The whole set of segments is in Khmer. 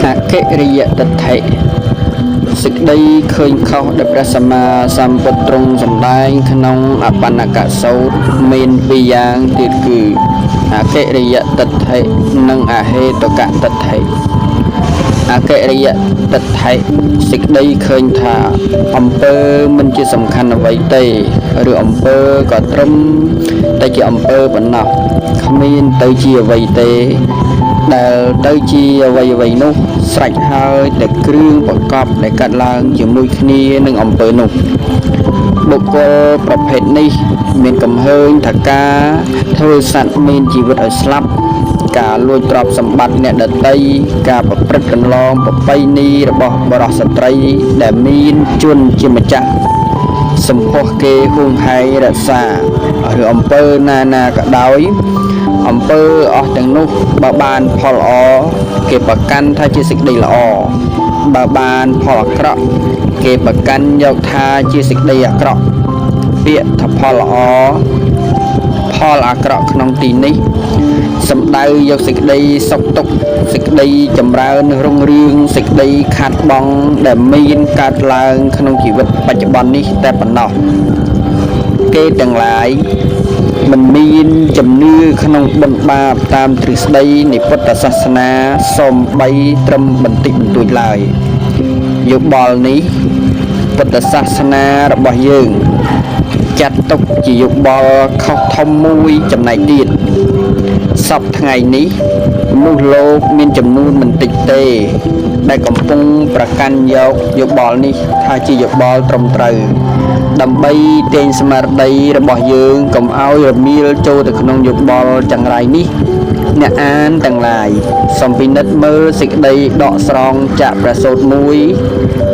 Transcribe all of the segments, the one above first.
អកិរិយទិដ្ឋិសេចក្តីឃើញខុសដែលព្រះសម្មាសម្ពុទ្ធទ្រង់សម្ដែងក្នុងអបណ្ណកសូត្រមានពីរយ៉ាងទៀតគឺអកិរិយទិដ្ឋិនិងអហេតុកទិដ្ឋិអកិរិយទិដ្ឋិសេចក្តីឃើញថាអំពើមិនជាសំខាន់អ្វីទេឬអំពើក៏ត្រឹមតែជាអំពើប៉ុណ្ណោះគ្មានទៅជាអ្វីទេដែលទៅជាអ្វីអ្វីនោះស្រេចហើយតែគ្រឿងប្រកបដែលកាត់ឡើងជាមួយគ្នានឹងអំពើនោះបុគ្គលប្រភេទនេះមានកំហើញថាការធ្វើសត្វមានជីវិតឲ្យស្លាប់ការលួចទ្រព្យសម្បត្តិអ្នកដទៃការប្រព្រឹត្តកន្លងប្រពៃណីរបស់បរិសុទ្ធស្ត្រីដែលមានជនជាម្ចាស់សម្ផស្សគេហួងហែងរក្សាឬអំពើណាណាក៏ដោយអំពើអស់ទាំងនោះបើបានផលល្អគេប្រកាន់ថាជាសេចក្តីល្អបើបានផលអាក្រក់គេប្រកាន់យកថាជាសេចក្តីអាក្រក់ពាក្យថាផលល្អផលអាក្រក់ក្នុងទីនេះសំដៅយកសេចក្តីសុខទុក្ខសេចក្តីចម្រើនរុងរឿងសេចក្តីខាតបង់ដែលមានកើតឡើងក្នុងជីវិតបច្ចុប្បន្ននេះតែប៉ុណ្ណោះគេទាំងឡាយមិនមានជំនឿក្នុងបុណ្យបាបតាមទ្រឹស្ដីនៃពុទ្ធសាសនាសូម្បីត្រឹមបន្តិចបន្តួចឡើយយោបល់នេះពុទ្ធសាសនារបស់យើងចាត់ទុកជាយោបល់ខុសធំមួយចំណែកទៀតសពថ្ងៃនេះមនុស្សលោកមានចំនួនមិនតិចទេដែលកំពុងប្រកាន់យកយោបល់នេះថាជាយោបល់ត្រឹមត្រូវដើម្បីទាញស្មារតីរបស់យើងកុំឲ្យរមៀលចូលទៅក្នុងយោបល់ចង្រៃនេះអ្នកអានទាំងឡាយសូមពិនិត្យមើលសេចក្តីដកស្រង់ចាកព្រះសូត្រមួយ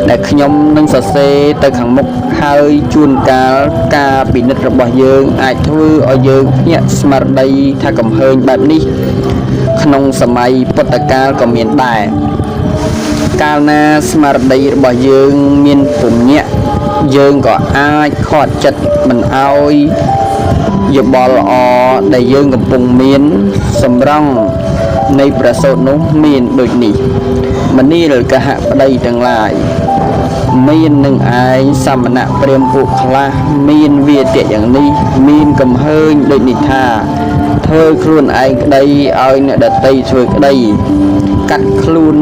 ដែលខ្ញុំនឹងសរសេរទៅខាងមុខហើយជួនកាលការពិនិត្យរបស់យើងអាចធ្វើឲ្យយើងភ្ញាក់ស្មារតីថាកំហើញបែបនេះក្នុងសម័យពុទ្ធកាលក៏មានដែរកាលណាស្មារតីរបស់យើងមានពញាក់យើងក៏អាចខកចិត្តមិនឲ្យយោបល់ល្អដែលយើងកំពុងមានសម្រង់នៃព្រះសូត្រនោះមានដូចនេះមនាលកហប្តីទាំងឡាយមាននឹងឯងសមណៈព្រាហ្មណ៍ពួកខ្លះមានវាទៈយ៉ាងនេះមានកំហើញដូចនេះថាធ្វើខ្លួនឯងក្តីឲ្យអ្នកដទៃធ្វើក្តីកាត់ខ្លួន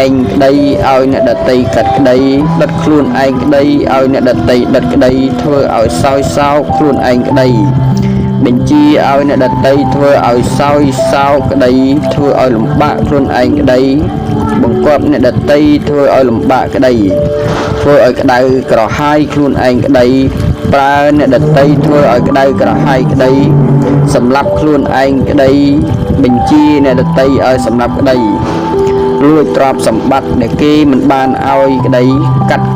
ឯងក្តីឲ្យអ្នកដទៃកាត់ក្តីដុតខ្លួនឯងក្តីឲ្យអ្នកដទៃដុតក្តីធ្វើឲ្យសោយសោកខ្លួនឯងក្តីបញ្ជាឲ្យអ្នកដទៃធ្វើឲ្យសោយសោកក្តីធ្វើឲ្យលំបាកខ្លួនឯងក្តីបង្គាប់អ្នកដទៃធ្វើឲ្យលំបាកក្តីធ្វើឲ្យក្តៅក្រហាយខ្លួនឯងក្តីប្រើអ្នកដទៃធ្វើឲ្យក្តៅក្រហាយក្តីសម្លាប់ខ្លួនឯងក្តីបញ្ជាអ្នកដទៃឲ្យសម្លាប់ក្តីលួចទ្រព្យសម្បត្តិដែលគេមិនបានឲ្យក្តីកាត់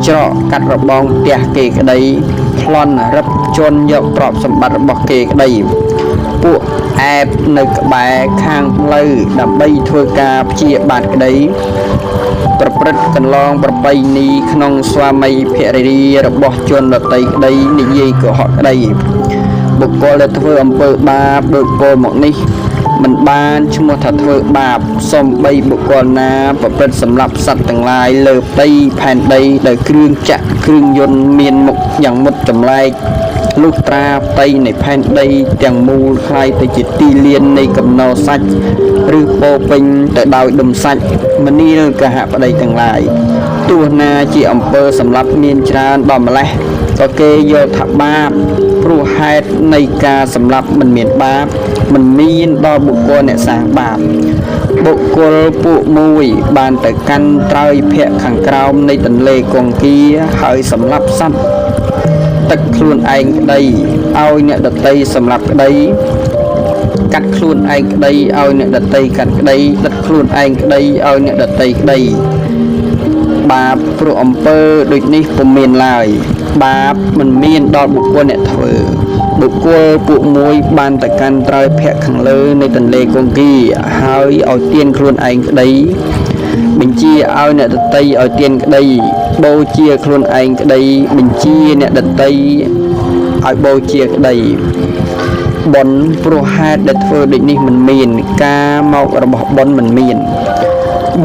ច្រកកាត់របងផ្ទះគេក្តីប្លន់រឹបជន់យកទ្រព្យសម្បត្តិរបស់គេក្តីពួកអែបនៅក្បែរខាងផ្លូវដើម្បីធ្វើការព្យាបាទក្តីប្រព្រឹត្តកន្លងប្រពៃណីក្នុងស្វាមីភរិយារបស់ជនដទៃក្តីនិយាយកុហកក្តីបុគ្គលដែលធ្វើអំពើបាបដោយពោលមកនេះមិនបានឈ្មោះថាធ្វើបាបសំបីបុគ្គលណាប្រព្រឹត្តសម្លាប់សត្វទាំងឡាយលើផ្ទៃផែនដីដោយគ្រឿងចក្រគ្រឿងយន្តមានមុខយ៉ាងមុតចម្លែកលុះត្រាផ្ទៃនៃផែនដីទាំងមូលคล้ายទៅជាទីលាននៃកំណោសាច់ឬពោពេញទៅដោយដុំសាច់មនាលកហប្តីទាំងឡាយទោះណាជាអំពើសម្លាប់មានច្រើនដល់ម្លេះក៏គេយល់ថាបាបព្រោះហេតុនៃការសម្លាប់មិនមានបាបមិនមានដល់បុគ្គលអ្នកសាងបាបបុគ្គលពួកមួយបានទៅកាន់ត្រើយភ័ក្រខាងក្រោមនៃទន្លេគង្គាហើយសម្លាប់សត្វទឹកខ្លួនឯងក្តីឲ្យអ្នកដទៃសម្លាប់ក្តីកាត់ខ្លួនឯងក្តីឲ្យអ្នកដទៃកាត់ក្តីដុតខ្លួនឯងក្តីឲ្យអ្នកដទៃក្តីបាបព្រោះអំពើដូចនេះពុំមានឡើយបាបមិនមានដល់បុគ្គលអ្នកធ្វើបុគ្គលពួកមួយបានទៅកាន់ត្រើយភ័ក្រខាងលើនៃទន្លេគង្គាហើយឲ្យទៀនខ្លួនឯងក្តីបញ្ជាឲ្យអ្នកដទៃឲ្យទៀនក្តីបូជាខ្លួនឯងក្តីបញ្ជាអ្នកដទៃឲ្យបូជាក្តី បុណ្យព្រោះហេតុដែលធ្វើដូចនេះមិនមាន ការមករបស់បុណ្យមិនមាន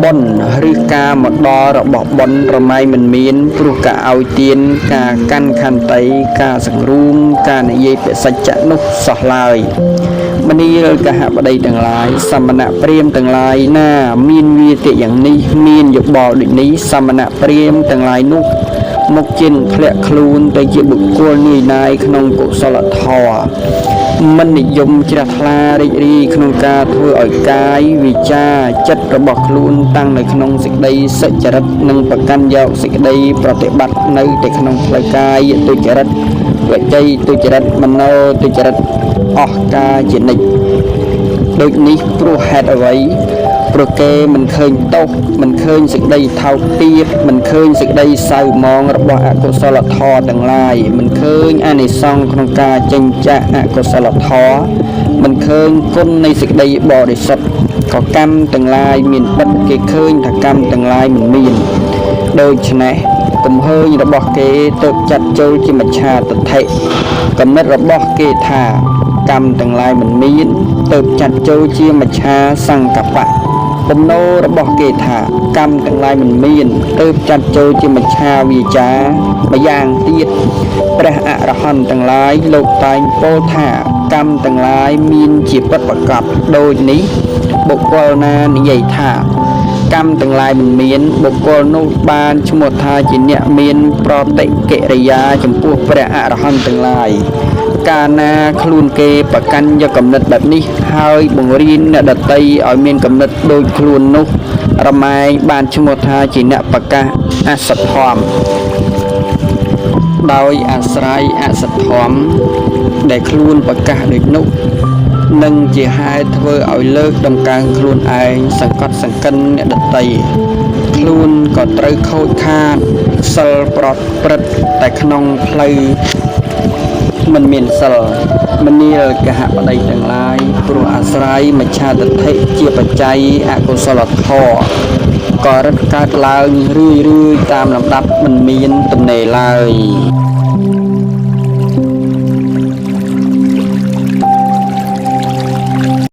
បុណ្យឬការមកដល់របស់បុណ្យរមែងមិនមាន ព្រោះការឲ្យទានការកាន់ខន្តីការសង្រួមការនិយាយបសច្ចៈនោះសោះឡើយមនាលកហបតីទាំងឡាយសមណៈព្រាហ្មណ៍ទាំងឡាយណា មានវាទៈយ៉ាងនេះមានយោបល់ដូចនេះសមណៈព្រាហ្មណ៍ទាំងឡាយនោះ មកជានឹងធ្លាក់ខ្លួនទៅជាបុគ្គលនាយណាយក្នុងកុសលធម៌មិននិយមជ្រះថ្លារីករាយក្នុងការធ្វើឲ្យកាយវិចារចិត្តរបស់ខ្លួនតាំងនៅក្នុងសេចក្តីសុចរិតនិងប្រកាន់យកសេចក្តីប្រតិបត្តិនៅតែក្នុងផ្លូវកាយទុច្ចរិតវចីទុច្ចរិតមโนទុច្ចរិតអស់កាលជានិច្ចដូចនេះព្រោះហេតុអ្វីព្រោះគេមិនឃើញទោសមិនឃើញសេចក្តីថោកទាបមិនឃើញសេចក្តីសៅហ្មងរបស់អកុសលធម៌ទាំងឡាយមិនឃើញអានិសង្សក្នុងការចេញចាកអកុសលធម៌មិនឃើញគុណនៃសេចក្តីបរិសុទ្ធក៏កម្មទាំងឡាយមានបិទគេឃើញថាកម្មទាំងឡាយមិនមានដូច្នេះកំហើញរបស់គេទៅចាត់ចូលជាមច្ឆាទិដ្ឋិគំនិតរបស់គេថាកម្មទាំងឡាយមិនមានទៅចាត់ចូលជាមច្ឆាសង្កបៈ ទំនោររបស់គេថាកម្មទាំងឡាយមិនមានទៅចាត់ចូលជាមច្ឆាវាចាម្យ៉ាងទៀតព្រះអរហន្តទាំងឡាយលោកតែងពោលថាកម្មទាំងឡាយមានជាពិតប្រកបដូចនេះបុគ្គលណានិយាយថាកម្មទាំងឡាយមិនមានបុគ្គលនោះបានឈ្មោះថាជាអ្នកមានប្រតិកិរិយាចំពោះព្រះអរហន្តទាំងឡាយកាលណាខ្លួនគេប្រកាន់យកគំនិតបែបនេះហើយបង្រៀនអ្នកដទៃឲ្យមានគំនិតដូចខ្លួននោះរមែងបានឈ្មោះថាជាអ្នកប្រកាសអសធម្មដោយអាស្រ័យអសធម្មដែលខ្លួនប្រកាសដូចនោះនឹងជាហេតុធ្វើឲ្យលើកដំកើងខ្លួនឯងសង្កត់សង្កិនអ្នកដទៃខ្លួនក៏ត្រូវខូចខាតសិលប្រព្រឹត្តតែក្នុងផ្លូវ មិនមានសិលមនាលកហបតីទាំងឡាយព្រោះអាស្រ័យមច្ឆាទិដ្ឋិជាបច្ច័យអកុសលធម៌ក៏រឹតកើតឡើងរឿយរឿយតាមលំដាប់មិនមានទំនេរឡើយ។